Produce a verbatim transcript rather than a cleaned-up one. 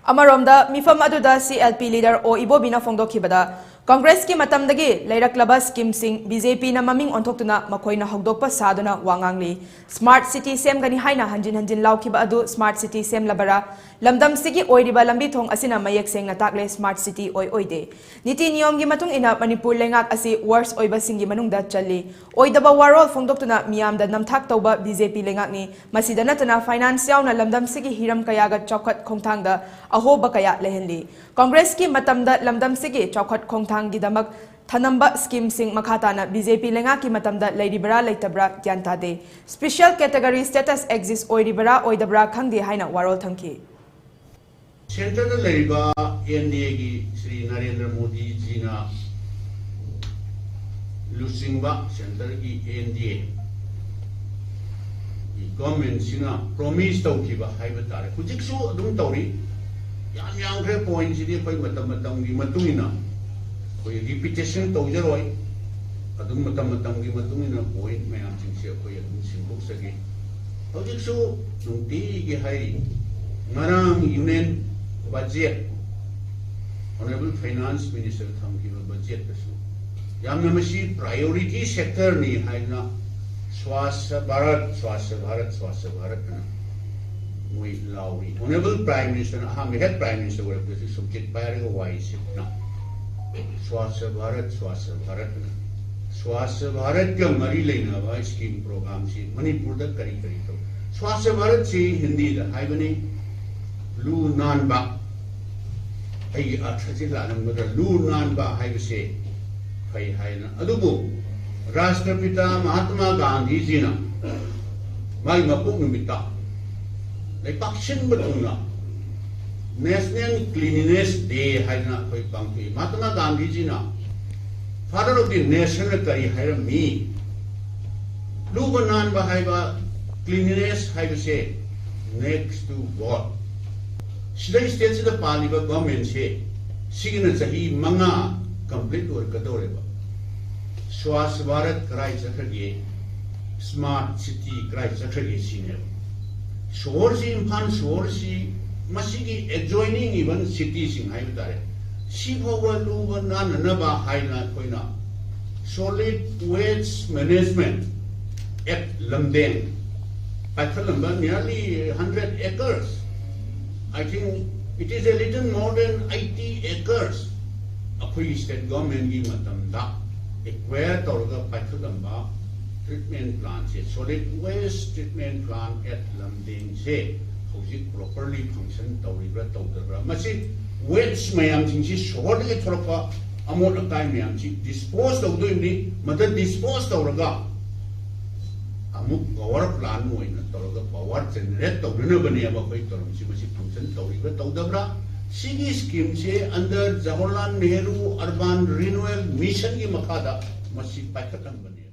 ꯑꯃꯔꯣꯝꯗ, ꯃꯤꯐꯝ ꯑꯗꯨꯗ CLP leader ꯑꯣ ꯏꯕꯣꯕꯤꯅ ꯐꯣꯡꯗꯣꯛꯈꯤꯕꯗ, ꯀꯪꯒ꯭ꯔꯦꯁꯀꯤ ꯃꯇꯝꯗꯒꯤ ꯂꯩꯔꯛꯂꯕ schemeꯁꯤꯡ BJPꯅ ꯃꯃꯤꯡ ꯑꯣꯟꯊꯣꯛꯇꯨꯅ ꯃꯈꯣꯏꯅ ꯍꯧꯗꯣꯛꯄ ꯁꯥꯗꯨꯅ ꯋꯥ ꯉꯥꯡꯂꯤ꯫ Smart city ꯁꯦꯝꯒꯅꯤ ꯍꯥꯏꯅ ꯍꯟꯖꯤꯟ ꯍꯟꯖꯤꯟ ꯂꯥꯎꯈꯤꯕ ꯑꯗꯨ smart city ꯁꯦꯝꯂꯕꯔꯥ? ꯂꯝꯗꯝꯁꯤꯒꯤ ꯑꯣꯏꯔꯤꯕ ꯂꯝꯕꯤ ꯊꯣꯡ ꯑꯁꯤꯅ ꯃꯌꯦꯛ ꯁꯦꯡꯅ ꯇꯥꯛꯂꯦ, smart city ꯑꯣꯏ ꯑꯣꯏꯗꯦ꯫ ꯅꯤꯇꯤ ꯅꯤꯌꯣꯝꯒꯤ ꯃꯇꯨꯡ ꯏꯟꯅ ꯃꯅꯤꯄꯨꯔ ꯂꯩꯉꯥꯛ ꯑꯁꯤ worst ꯑꯣꯏꯕꯁꯤꯡꯒꯤ ꯃꯅꯨꯡꯗ ꯆꯜꯂꯤ꯫ ꯑꯣꯏꯗꯕ ꯋꯥꯔꯣꯜ ꯐꯣꯡꯗꯣꯛꯇꯨꯅ ꯃꯤꯌꯥꯝꯗ ꯅꯝꯊꯥꯛ ꯇꯧꯕ BJP ꯂꯩꯉꯥꯛꯅꯤ꯫ ꯃꯁꯤꯗ ꯅꯠꯇꯅ finance ꯌꯥꯎꯅ ꯂꯝꯗꯝꯁꯤꯒꯤ ꯍꯤꯔꯝ ꯀꯌꯥꯒ ꯆꯥꯎꯈꯠ ꯈꯣꯡꯊꯥꯡꯗ ꯑꯍꯣꯕ ꯀꯌꯥ ꯂꯩꯍꯜꯂꯤ꯫ ꯀꯪꯒ꯭ꯔꯦꯁꯀꯤ ꯃꯇꯝꯗ ꯂꯝꯗꯝꯁꯤꯒꯤ ꯆꯥꯎꯈꯠ ꯈꯣꯡꯊꯥꯡꯒꯤꯗꯃꯛ ꯊꯅꯝꯕ schemeꯁꯤꯡ ꯃꯈꯥ ꯇꯥꯅ BJP ꯂꯩꯉꯥꯛꯀꯤ ꯃꯇꯝꯗ ꯂꯩꯔꯤꯕ꯭ꯔꯥ ꯂꯩꯇꯕ꯭ꯔꯥ ꯒ꯭ꯌꯥꯟ ꯇꯥꯗꯦ꯫ Special category status exist ꯑꯣꯏꯔꯤꯕ꯭ꯔꯥ ꯑꯣꯏꯗꯕ꯭ꯔꯥ ꯈꯪꯗꯦ ꯍꯥꯏꯅ ꯋꯥꯔꯣꯜ ꯊꯝꯈꯤ꯫ Centreꯗ ꯂꯩꯔꯤꯕ NDAꯒꯤ ꯁ꯭ꯔꯤ ꯅꯔꯦꯟꯗ꯭ꯔ ꯃꯣꯗꯤꯖꯤꯅ ꯂꯨꯆꯤꯡꯕ centreꯒꯤ NDA ꯒꯤ governmentꯁꯤꯅ promise ꯇꯧꯈꯤꯕ ꯍꯥꯏꯕ ꯇꯥꯔꯦ, ꯍꯧꯖꯤꯛꯁꯨ ꯑꯗꯨꯝ ꯇꯧꯔꯤ꯫ ꯌꯥꯝ ꯌꯥꯝꯈ꯭ꯔꯦ pointꯁꯤꯗꯤ, ꯑꯩꯈꯣꯏ ꯃꯇꯝ ꯃꯇꯝꯒꯤ ꯃꯇꯨꯡ ꯏꯟꯅ ꯑꯩꯈꯣꯏ repetition ꯇꯧꯖꯔꯣꯏ꯫ ꯑꯗꯨꯝ ꯃꯇꯝ ꯃꯇꯝꯒꯤ ꯃꯇꯨꯡ ꯏꯟꯅ point ꯃꯌꯥꯝꯁꯤꯡꯁꯦ ꯑꯩꯈꯣꯏ ꯑꯗꯨꯝ ꯁꯦꯝꯗꯣꯛꯆꯒꯦ꯫ ꯍꯧꯖꯤꯛꯁꯨ ꯅꯨꯡꯇꯤꯒꯤ ꯍꯥꯏꯔꯤ, ꯉꯔꯥꯡ union budget, Honourable Finance Minister ꯊꯝꯈꯤꯕ budgetꯇꯁꯨ ꯌꯥꯝꯅ ꯃꯁꯤ priority sectorꯅꯤ ꯍꯥꯏꯗꯨꯅ ꯁ꯭ꯋꯥꯁ ꯚꯥꯔꯠ, ꯁ꯭ꯋꯥꯁ ꯚꯥꯔꯠ, ꯁ꯭ꯋꯥꯁ ꯚꯥꯔꯠ ꯑꯅ ꯃꯣꯏ ꯂꯥꯎꯔꯤ꯫ Honourable Prime Ministerꯅ ꯑꯍꯥꯟꯕ head Prime Minister ꯑꯣꯏꯔꯛꯄꯗꯁꯨ ꯁꯨꯝꯆꯤꯠ ꯄꯥꯏꯔꯒ ꯋꯥꯏ ꯁꯤꯠꯅ ꯁ꯭ꯋꯥꯁ ꯚꯥꯔꯠ, ꯁ꯭ꯋꯥꯁ ꯚꯥꯔꯠ ꯑꯅ ꯁ꯭ꯋꯥꯁ ꯚꯥꯔꯠꯀ ꯃꯔꯤ ꯂꯩꯅꯕ scheme programꯁꯤ ꯃꯅꯤꯄꯨꯔꯗ ꯀꯔꯤ ꯀꯔꯤ ꯇꯧ? ꯁ꯭ꯋꯥꯁ ꯚꯥꯔꯠꯁꯤ ꯍꯤꯟꯗꯤꯗ ꯍꯥꯏꯕꯅꯤ ꯂꯨ ꯅꯥꯟꯕ꯫ ꯑꯩꯒꯤ ꯑꯔꯊꯁꯤ ꯂꯥꯜꯂꯝꯒꯗ꯭ꯔꯥ? ꯂꯨ ꯅꯥꯟꯕ ꯍꯥꯏꯕꯁꯦ ꯐꯩ ꯍꯥꯏꯅ꯫ ꯑꯗꯨꯕꯨ ꯔꯥꯁꯇ꯭ꯔꯄꯤꯇꯥ ꯃꯍꯥꯇꯃꯥ ꯒꯥꯟꯙꯤꯖꯤꯅ ꯃꯥꯒꯤ ꯃꯄꯣꯛ ꯅꯨꯃꯤꯠꯇ ꯂꯩꯄꯥꯛ ꯁꯤꯟꯕ ꯊꯨꯡꯅ National Cleanliness Day ꯍꯥꯏꯗꯅ ꯑꯩꯈꯣꯏ ꯄꯥꯡꯊꯣꯛꯏ꯫ ꯃꯍꯥꯇꯃꯥ ꯒꯥꯟꯙꯤꯖꯤꯅ Father of the Nationꯅ ꯀꯔꯤ ꯍꯥꯏꯔꯝꯃꯤ? ꯂꯨꯕ ꯅꯥꯟꯕ ꯍꯥꯏꯕ, cleanliness ꯍꯥꯏꯕꯁꯦ next to God꯫ ꯁꯤꯗ stateꯁꯤꯗ ꯄꯥꯜꯂꯤꯕ governmentꯁꯦ ꯁꯤꯒꯤꯅ ꯆꯍꯤ ꯃꯉꯥ complete ꯑꯣꯏꯔꯛꯀꯗꯧꯔꯦꯕ꯫ ꯁ꯭ꯋꯥꯁ ꯚꯥꯔꯠ ꯀꯔꯥꯏ ꯆꯠꯈ꯭ꯔꯒꯦ? Smart city ꯀꯔꯥꯏ ꯆꯠꯈ꯭ꯔꯒꯦ ꯁꯤꯅꯦꯕ꯫ ꯁꯣꯍꯣꯔꯁꯤ, ꯏꯝꯐꯥꯜ ꯁꯣꯍꯣꯔꯁꯤ ꯃꯁꯤꯒꯤ adjoining even cityꯁꯤꯡ ꯍꯥꯏꯕ ꯇꯥꯔꯦ, ꯁꯤꯐꯥꯎꯕ ꯂꯨꯕ ꯅꯥꯟꯅꯅꯕ ꯍꯥꯏꯅ ꯑꯩꯈꯣꯏꯅ solid waste management at ꯂꯝꯗꯦꯡ ꯄꯥꯏꯈꯠꯂꯝꯕ nearly hundred acres, I think it is a little more than eighty acres, ꯑꯩꯈꯣꯏꯒꯤ state governmentꯀꯤ ꯃꯇꯝꯗ acquire ꯇꯧꯔꯒ ꯄꯥꯏꯈꯠꯂꯝꯕ treatment plantꯁꯦ, solid waste treatment plant at ꯂꯝꯗꯦꯡꯁꯦ ꯍꯧꯖꯤꯛ properly function ꯇꯧꯔꯤꯕ꯭ꯔꯥ ꯇꯧꯗꯕ꯭ꯔꯥ? ꯃꯁꯤ waste ꯃꯌꯥꯝꯁꯤꯡꯁꯤ ꯁꯣꯍꯣꯔꯗꯒꯤ ꯊꯣꯔꯛꯄ ꯑꯃꯣꯠ ꯑꯀꯥꯏ ꯃꯌꯥꯝꯁꯤ dispose ꯇꯧꯗꯣꯏꯕꯅꯤ꯫ ꯃꯗ dispose ꯇꯧꯔꯒ ꯑꯃꯨꯛ power plant ꯑꯣꯏꯅ ꯇꯧꯔꯒ power generate ꯇꯧꯅꯅꯕꯅꯦꯕ ꯑꯩꯈꯣꯏ ꯇꯧꯔꯝꯃꯤꯁꯤ꯫ ꯃꯁꯤ function ꯇꯧꯔꯤꯕ꯭ꯔꯥ ꯇꯧꯗꯕ꯭ꯔꯥ? ꯁꯤꯒꯤ schemeꯁꯦ under Jawaharlal Nehru Urban Renewal Missionꯒꯤ ꯃꯈꯥꯗ ꯃꯁꯤ ꯄꯥꯏꯈꯠꯂꯝꯕꯅꯦ꯫